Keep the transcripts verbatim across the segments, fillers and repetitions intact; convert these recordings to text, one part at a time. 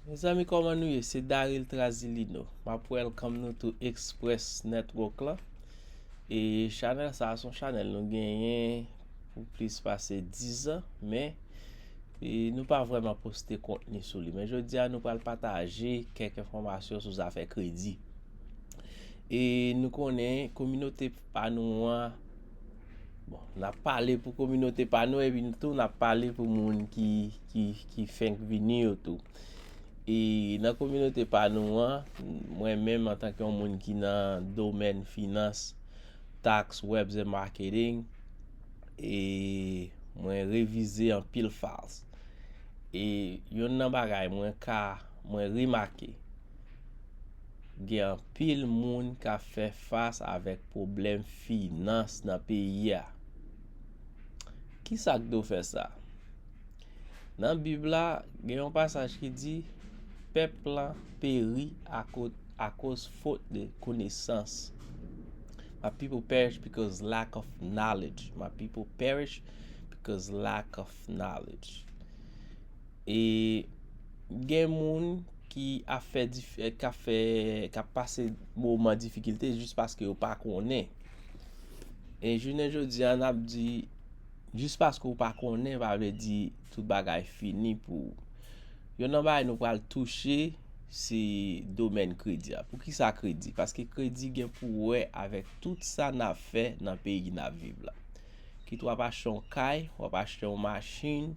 Mezanmi, kòman nou ye? Se Daryl Trazilino. M ap welcome nou to Express Network la. E chanèl sa a se yon chanèl nou genyen pou plis pase diz an, men e nou pa vrèman poste kontni sou li. Men jodi a, nou pral pataje kèk enfòmasyon sou zafè kredi. E nou konnen kominote pa nou an, bon, n ap pale pou kominote pa nou, epi tou n ap pale pou moun ki, ki, ki fenk vini yo tou. E nan kominote pa nou an, mwen menm antanke yon moun ki nan domèn finans, tax, webs and marketing, e mwen revize anpil files. E youn nan bagay mwen ka, mwen remake, gen anpil moun k ap fè fas avèk pwoblèm finans nan peyi a. Kisa k dwe fè sa? Nan Bib la, gen yon pasaj ki di, pèp lan peri akoz, akoz fot de konesans. My people perish because lack of knowledge. My people perish because lack of knowledge. E gen moun ki ap fè dif-, k ap fè, k ap pase moman difikilte jis paske yo pa konnen. E jounen jodi a, n ap di, jis paske w pa konnen, pa vle di tout bagay fini pou ou. Youn nan bagay nou pral touche, se domèn kredi a. Poukisa kredi? Paske kredi gen pou wè avèk tout sa n ap fè nan peyi n ap viv la. Kit w ap achte yon kay, w ap achte yon machin,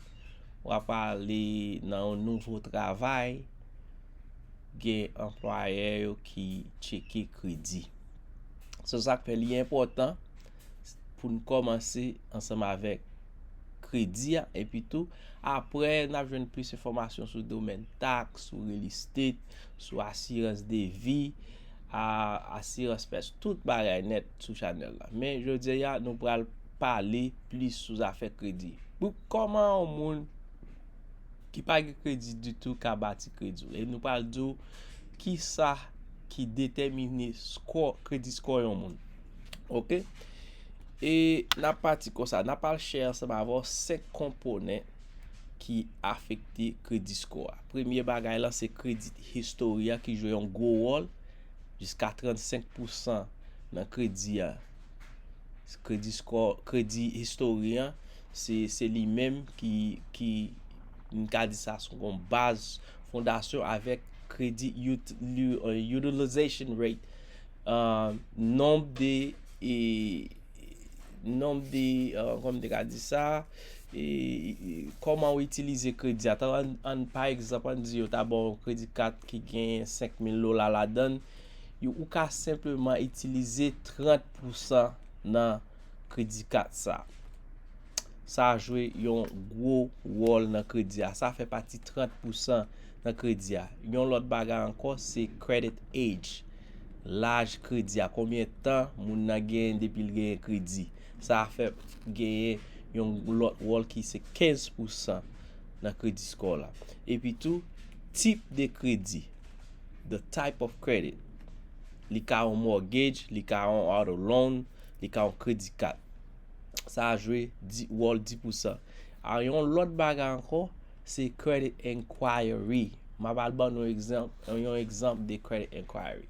w ap ale nan yon nouvo travay, gen anplwayè yo ki tcheke kredi. Se sa k fè li enpòtan pou n kòmanse ansanm avèk kredi a, epi tou, apre, n ap jwenn plis enfòmasyon sou domèn taks, sou real estate, sou asirans de vi, a, asirans pès, tout bagay nèt sou chanèl la. Men, jodi a, nou pral pale plis sou zafè kredi. Pou kòman yon moun ki pa gen kredi ditou ka bati kredi w? E nou pral di w kisa ki detèmine score, credit score yon moun. Oke? E n ap pati konsa, n ap al share ansanm avè w senk konponan ki afekte credit score a. Premye bagay la, se credit history a ki jwe yon gwo wòl, jiska trannsenk pousan nan kredi a. Credit score, credit history an, se, se li menm ki, ki, m ka di sa, se yon baz fondasyon avèk credit ut-, li-, euh, utilization rate, euh, nonb de, e, nonb de, euh, kòman m te ka di sa, e, e, kòman w itilize kredi a. Tan, an, an, pa egzanp, an di yo ta ba w yon kredi kat ki gen senk mil dola ladan l, yo, ou ka senpleman itilize trant pousan nan kredi kat sa. Sa jwe yon gwo wòl nan kredi a. Sa fè pati trant pousan nan kredi a. Yon lòt bagay ankò, se credit age. Laj kredi a. Konbyen tan moun nan genyen depi l genyen kredi? Sa fè genyen yon lòt wòl ki se kenz pousan nan credit score la. Epi tou, tip de kredi, the type of credit. Li ka yon mortgage, li ka yon auto loan, li ka yon kredi kat. Sa a jwe di, wòl dis pousan. A, yon lòt bagay ankò, se credit inquiry. M ap al ban nou egzanp, yon egzanp de credit inquiry.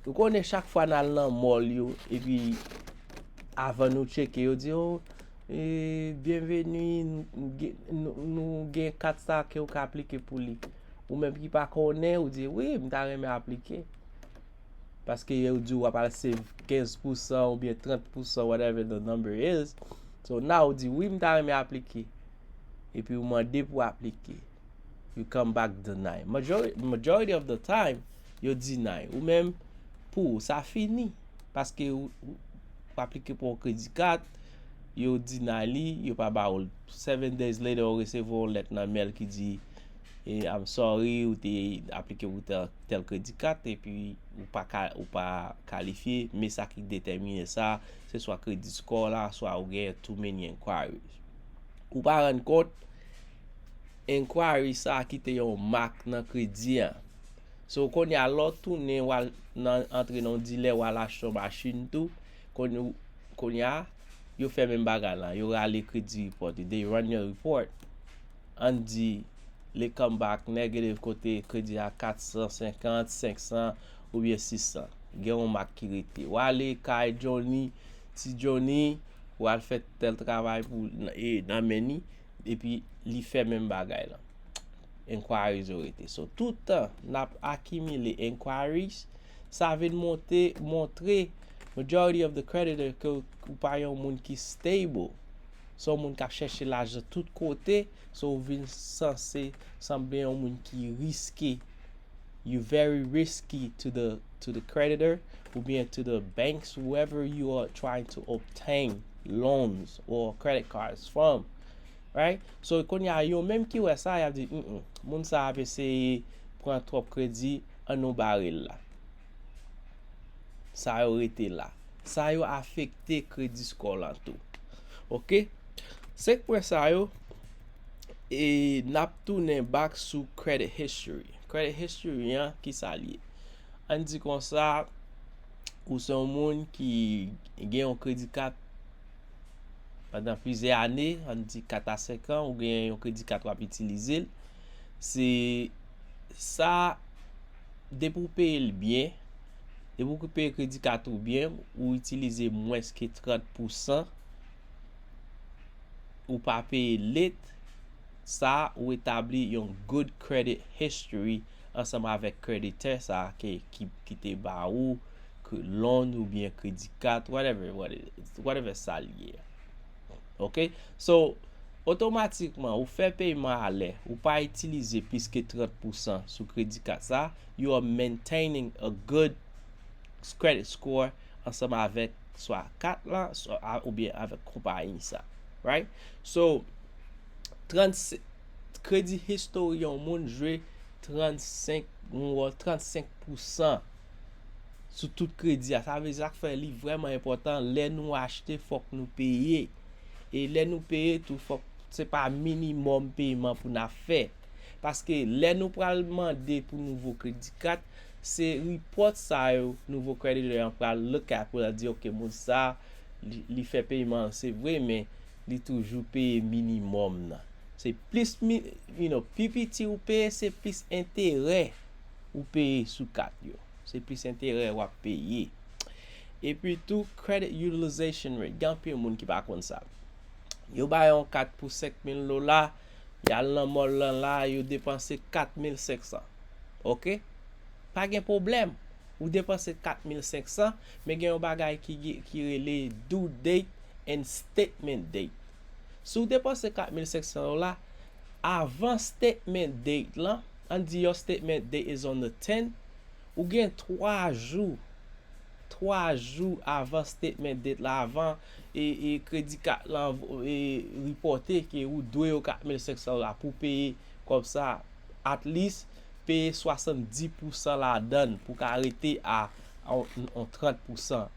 Ou konnen chak fwa n al nan mall yo, epi avan nou tcheke, yo di, "Oh, e, byenveni, n-, n-, gen, nou, nou gen kat sa ke w ka aplike pou li." Ou menm ki pa konnen, ou di, "Wi, m ta renmen aplike." Paske yo di w ap al save kenz pousan oubyen trant pousan, whatever the number is. So now, ou di, "Wi, m ta renmen aplike." Epi ou mande pou aplike. You come back deny. Majority, majority of the time, yo deny. Ou menm, pou ou, sa fini. Paske ou, ou, ou aplike pou yon kredi kat, yo deny li, yo pa ba ou l. Seven days later, ou resevwa yon lèt nan mail ki di, e, "I'm sorry, ou te aplike pou tèl, tèl kredi kat, epi ou pa ka, ou pa kalifye," men sa ki detèmine sa, se swa credit score la, swa ou gen too many inquiries. Ou pa rann kont, inquiry sa a kite yon mak nan kredi an. So, kounye a, lè w tounen, w al nan, antre nan yon dilè, w al achte yon machin tou, kounye, kounye a, yo fè menm bagay la. Yo rale credit report. They run your report. Ann di, li come back negative kote kredi a kat san senkant, senk san oubyen sis san. Gen yon mak ki rete. W ale kay Johnny, ti Johnny, w al fè tèl travay pou e, nan men ni, epi li fè menm bagay lan. Inquiries yo rete. So, tout tan n ap akimile inquiries, sa vin monte, montre majority of the creditor ke w pa yon moun ki stable. Se yon moun k ap chèche lajan tout kote, so w vin sanse sanble yon moun ki riske. You very risky to the to the creditor oubyen to the banks, whoever you are trying to obtain loans or credit cards from, right? So kounye a yo menm ki wè sa, y ap di, mm, moun sa ap eseye pran twòp kredi, an nou bare l la. Sa yo rete la. Sa yo afekte kredi score lan tou. Ok? Senk pwen sa yo, e n ap tounen back sou credit history. Credit history an, ki sa l ye? Ann di konsa, ou se yon moun ki gen yon kredi kat pandan plizyè ane, ann di kat a senk an, ou gen yon kredi kat w ap itilize l. Se sa, depi w peye l byen, depi w peye kredi kat ou byen, ou itilize mwens ke trant pousan, ou pa peye late, sa ou etabli yon good credit history ansanm avèk krediteur sa ke ki, ki te ba ou loan oubyen kredi kat, whatever, whatever, whatever sa l ye. Ok? So, otomatikman, ou fè peyman alè, ou pa itilize plis ke trant pousan sou kredi kat sa, you are maintaining a good credit score ansanm avèk swa kat lan, swa, a, oubyen avèk konpayi sa. Right? So, trant, kredi history yon moun jwe trannsenk, yon wòl trannsenk pousan sou tout kredi a. Sa vle di sa k fè li vrèman enpòtan lè nou achte, fòk nou peye. E lè nou peye tou, fòk se pa minimòm peman pou n ap fè. Paske lè nou pral mande pou nouvo kredi kat, se report sa yo nouvo krediteur an pral look at pou l di, ok, moun sa, li, li fè peyman, se vre, men li toujou peye minimòm nan. Se plis, mi- you know, pi piti ou peye, se plis enterè ou peye sou kat yo. Se plis enterè w ap peye. Epi tou, credit utilization rate. Gen anpil moun ki pa konn sa. Yo ba yo yon kat pou senk mil dola, y al nan mall lan la, yo depanse kat mil senk san. Ok? Pa gen pwoblèm. Ou depanse kat mil senk san, men gen yon bagay ki, ki rele due date and statement date. Si w depanse kat mil senk san dola, avan statement date lan, ann di your statement date is on the ten, ou gen twa jou, twa jou avan statement date la, avan e, e kredi kat lan e, repòte ke ou dwe yo kat mil senk san dola pou peye kòb sa, at least peye swasanndis pousan ladan l pou ka rete a, a on, on trant pousan.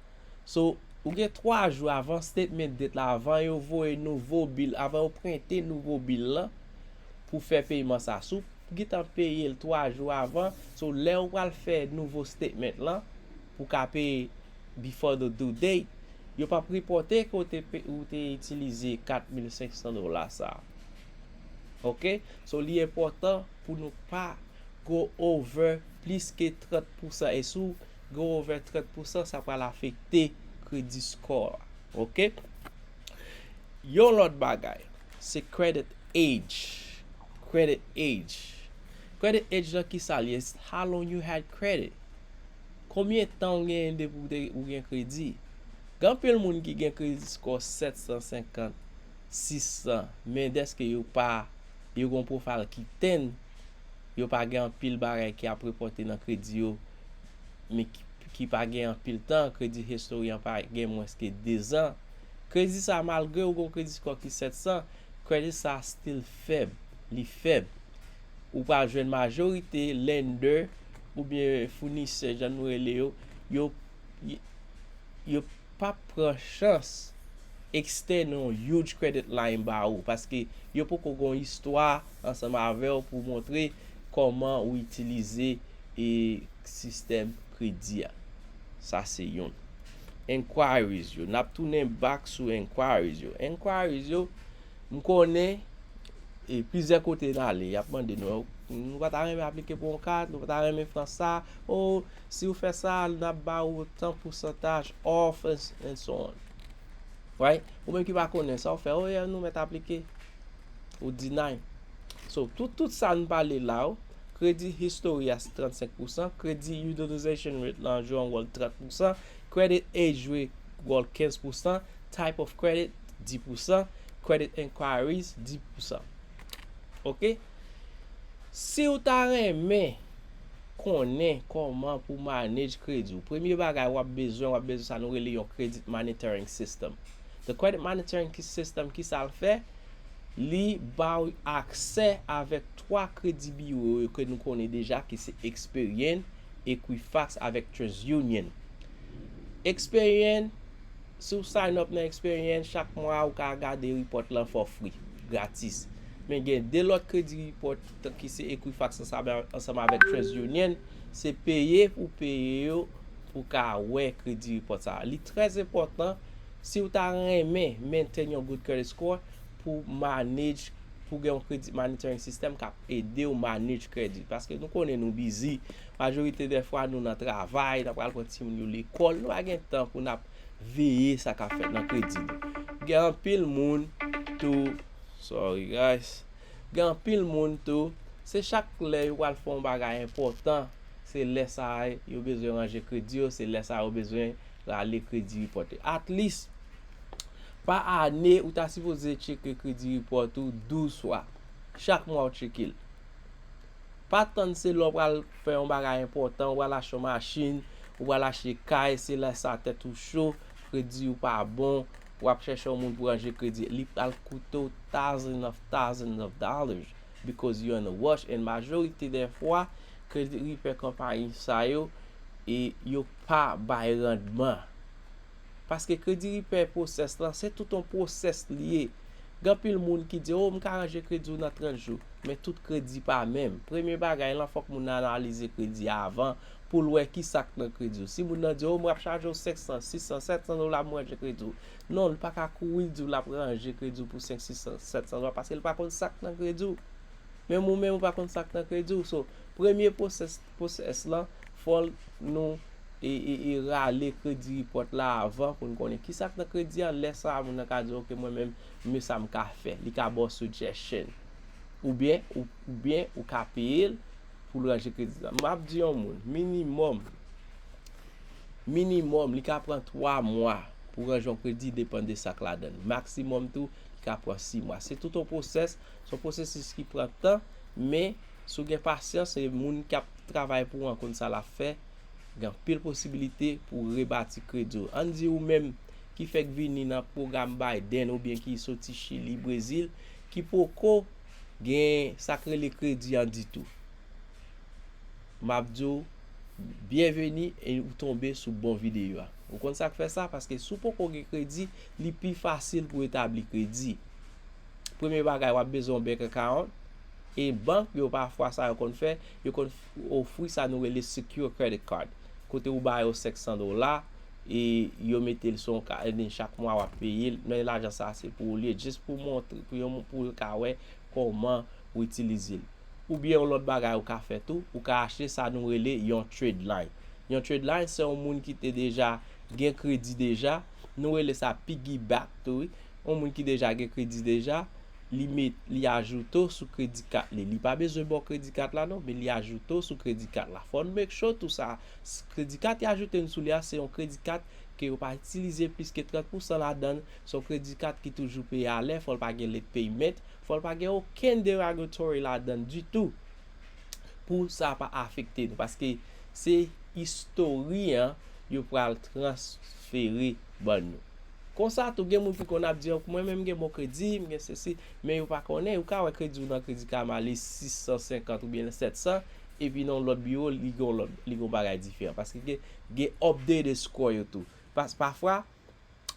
So, ou gen twa jou avan statement date la, avan yo voye nouvo bil, avan yo prente nouvo bil lan pou fè peyman sa. Si w gentan peye l twa jou avan, so lè ou pral fè nouvo statement lan pou ka peye before the due date, yo p ap repòte ke ou te, pe- ou te itilize kat mil senk san dola sa. Ok? So, li enpòtan pou nou pa go over plis ke trant pousan. E si w go over trant pousan, sa pral afekte credit score a. Ok? Yon lòt bagay, se credit age. Credit age. Credit age lan ki sa l ye? How long you had credit? Konbyen tan w genyen depi w te, ou gen kredi? Gen anpil moun ki gen credit score sèt san senkant, sis san, men dèske yo pa, yo gen yon profile ki thin, yo pa gen anpil bagay ki ap repòte nan kredi yo, men ki, ki pa gen anpil tan, credit history an pa gen mwens ke de zan. Kredi sa, malgre ou gen yon credit score ki sèt san, credit sa still fèb, li fèb. Ou pral jwenn majorite lender oubyen founisè, jan nou rele yo, yo, yo p ap pran chans extend yon huge credit line ba ou, paske yo poko gen yon istwa ansanm avè w pou montre kòman ou itilize e sistèm kredi a. Sa se youn. Inquiries yo. N ap tounen back sou inquiries yo. Inquiries yo, m konnen E plizyè kote n ale, y ap mande nou, nou pa ta renmen aplike pou yon kat, nou pa ta renmen fè sa, o, si w fè sa, n ap ba ou tan pousantaj off, and, and so on. Right? Ou menm ki pa konnen sa w fè, o, yeah, nou mèt aplike. Ou deny. So, tout, tout sa n pale la, o, credit history a se trannsenk pousan, credit utilization rate lan jwe yon wòl trant pousan, credit age jwe wòl kenz pousan, type of credit dis pousan, credit inquiries dis pousan. Ok? Si w ta renmen konnen kòman pou manage kredi w, premye bagay w ap bezwen, w ap bezwen sa nou rele yon credit monitoring system. The credit monitoring ki- system, ki sa l fè? Li ba w aksè avèk twa kredi biwo yo ke nou konnen deja, ki se Experian, Equifax avèk TransUnion. Experian, si w sign up nan Experian, chak mwa ou ka gade report lan for free, gratis. Men gen de lòt kredi report ki se Equifax ansanm, ansanm avèk TransUnion, se peye pou peye yo pou ka wè kredi report sa. Li trè enpòtan si w ta renmen maintain yon good credit score pou manage, pou gen yon credit monitoring system k ap ede w manage kredi. Paske nou konnen nou busy, majorite dè fwa nou nan travay, n ap pral pran timoun yo lekòl, nou pa gen tan pou n ap veye sa k ap fèt nan kredi nou. Gen anpil moun tou, sorry guys, gen anpil moun tou, se chak lè yo pral fè yon bagay enpòtan, se lè sa a yo bezwen ranje kredi yo, se lè sa a yo bezwen rale kredi report yo. At least, pa ane, ou ta sipoze tcheke kredi report ou douz fwa. Chak mwa w tcheke l. Pa tann se lè w pral fè yon bagay enpòtan, ou pral achte yon machin, ou pral achte kay, se lè sa tèt ou cho, kredi ou pa bon, w ap chèche yon moun pou ranje kredi. Li pral koute w thousand of thousands of dollars because you're in a rush. And majorite dè fwa, kredi repè konpayi sa yo, e yo pa bay randman. Paske kredi repè pwosès lan, se tout yon pwosès li ye. Gen anpil moun ki di, o, m ka ranje kredi w nan trant jou. Men tout kredi pa menm. Premye bagay lan, fòk moun nan analize kredi a avan pou l wè ki sa k nan kredi w. Si moun nan di, o, m ap chaje w senk san, sis san, sèt san dola pou m ranje kredi w. Non, li pa ka kouri di w l ap ranje kredi w pou senk, sis san, sèt san dola paske li pa konn sa k nan kredi w. Menm ou menm ou pa konn sa k nan kredi w. So, premye pwosès, pwosès lan, fò l nou e, e, e rale kredi report la avan pou n konnen ki sa k nan kredi an. Lè sa a, moun nan ka di, ok, mwen menm, men sa m ka fè. Li ka ba w suggestion. Oubyen, ou, oubyen, ou ka peye l pou l ranje kredi la. M ap di yon moun, minimòm, minimòm, li ka pran twa mwa pou ranje yon kredi, depann de sa k ladan l. Maksimòm tou, li ka pran sis mwa. Se tout yon pwosès, se yon pwosesis ki pran tan, men si w gen pasyans, e moun k ap travay pou w an konn sa l ap fè, gen anpil posibilite pou w rebati kredi w. Ann di ou menm ki fèk vini nan pwogram Biden oubyen ki soti Chili, Brezil, ki poko gen sa k rele kredi an ditou. M ap di w, byenveni e ou tonbe sou bon videyo a. Ou konn sa k fè sa? Paske si w poko gen kredi, li pi fasil pou etabli kredi. Premye bagay, w ap bezwen yon bank account. E bank yo, pafwa, sa yo konn fè, yo konn ofri sa nou rele secure credit card. Kote ou ba yo senk san dola, e yo mete l sou yon ka, e chak mwa w ap peye l. Men lajan sa a se pou ou li ye, jis pou montre, pou yo, pou yo ka wè kòman ou itilize l. Oubyen yon lòt bagay ou ka fè tou, ou ka achte sa nou rele yon trade line. Yon trade line, se yon moun ki te deja gen kredi deja, nou rele sa piggyback tou, wi. Yon moun ki deja gen kredi deja, li met, li ajoute w sou kredi kat li. Li pa bezwen ba w kredi kat la non, men li ajoute w sou kredi kat la. Fò n make sure tou sa, s-, kredi kat li ajoute n sou li a, se yon kredi kat ke yo pa itilize plis ke trant pousan ladan l, se yon kredi kat ki toujou peye alè, fò l pa gen late payment, fò l pa gen okenn derogatory ladan l ditou. Pou sa pa afekte nou, paske se istori an yo pral transfere ban nou. Konsa tou, gen moun ki konn ap di, mwen menm m gen bon kredi, m gen sesi, men yo pa konnen, ou ka wè kredi w nan Credit Karma li sis san senkant oubyen sèt san, epi nan yon lòt biwo, li gen yon lòt, li gen yon bagay diferan, paske gen, gen updated score yo tou. Pas-, pafwa,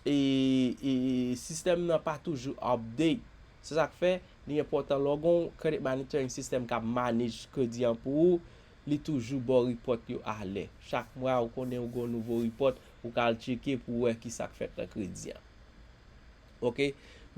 e, e, e sistèm nan pa toujou update. Se sa k fè, li enpòtan lè w gen yon credit monitoring system k ap manage kredi an pou ou, li toujou ba w report yo alè. Chak mwa, ou konnen ou gen yon nouvo report, ou ka al tcheke pou w wè ki sa k fèt nan kredi an. Ok?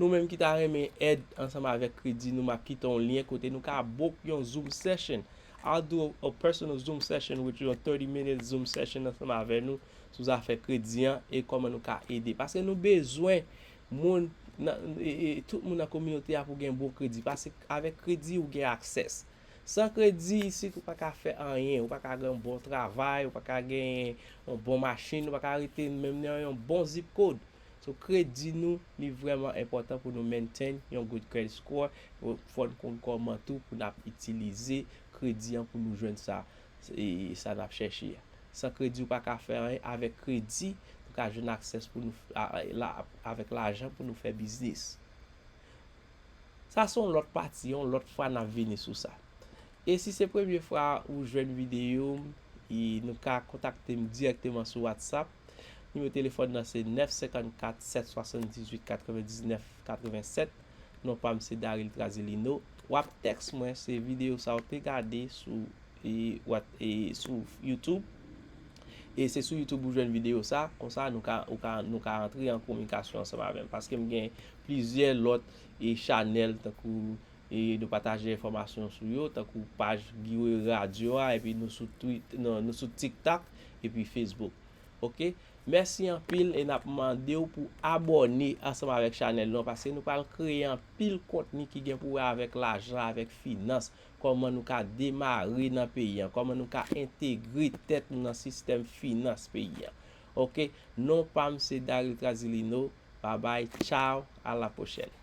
Nou menm ki ta renmen èd ansanm avèk kredi nou, m ap kite yon lyen kote nou ka book yon Zoom session. I'll do a, a personal Zoom session with you, yon thirty minute Zoom session ansanm avè nou sou zafè kredi an e kòman nou ka ede. Paske nou bezwen moun nan, e, e, tout moun nan kominote a pou gen bon kredi. Paske avèk kredi, ou gen access. San kredi isit, ou pa ka fè anyen, ou pa ka gen yon bon travay, ou pa ka gen yon bon machin, ou pa ka rete menm nan yon bon zip code. So, kredi nou, li vrèman enpòtan pou nou maintain yon good credit score. Fò n konn kòman tou pou n ap itilize kredi an pou nou jwenn sa, e, sa n ap chèche a. San kredi, ou pa ka fè anyen. Avèk kredi, nou ka jwenn access pou nou, a, a, la, avèk lajan pou nou fè biznis. Sa se yon lòt pati, yon lòt fwa n ap vini sou sa. E si se premye fwa ou jwenn videyo m, e nou ka kontakte m dirèkteman sou WhatsApp. Nimewo telefòn nan se nèf senkannkat sèt swasanndizwit katrevendiznèf katrevensèt. Non pa m se Daryl Trazilino. W ap tèks mwen, se videyo sa ou te gade sou, e, what, e, sou YouTube. E se sou YouTube ou jwenn videyo sa, konsa nou ka, ou ka, nou ka antre an kominikasyon ansanm avè m. Paske m gen plizyè lòt, e, chanèl, tankou, e, nou pataje enfòmasyon sou yo, tankou paj Guy Wewe Radio a, epi nou sou Twi-, nou, nou sou TikTok, epi Facebook. Oke? Mèsi anpil e n ap mande w pou abòne ansanm avèk chanèl nou, paske nou pral kreye anpil kontni ki gen pou wè avèk lajan, avèk finans, kòman nou ka demare nan peyi an, kòman nou ka entegre tèt nou nan sistèm finans peyi an. Oke? Non pa m se Daryl Trazilino. Babay, tchaw, a la pwochèn.